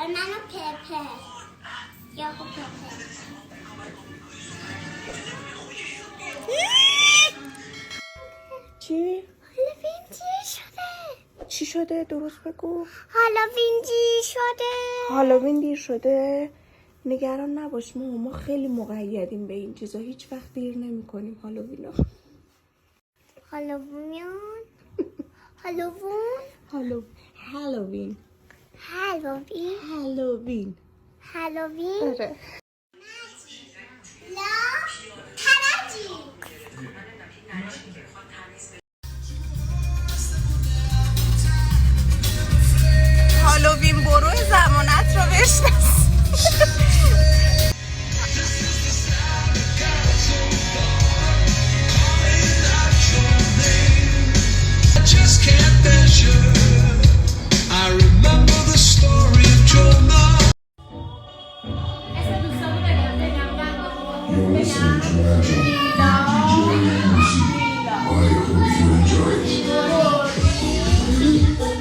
منو purple یا purple. چی؟ هالووین دیر شده. چی شده؟ درست بگو. هالووین دیر شده. هالووین دیر شده؟ نگران نباش، ما خیلی مقیدیم به این چیزا، هیچ وقت دیر نمی کنیم هالووینو. هالووین، هالوون. هالووین. هالووین. هالووین. هالووین. آره. لا کرجی. هالووین برو زمانت رو بشناس. Just can't measure. I remember the story of Jonah. You're listening to Agile DJ MC. I hope you enjoy it.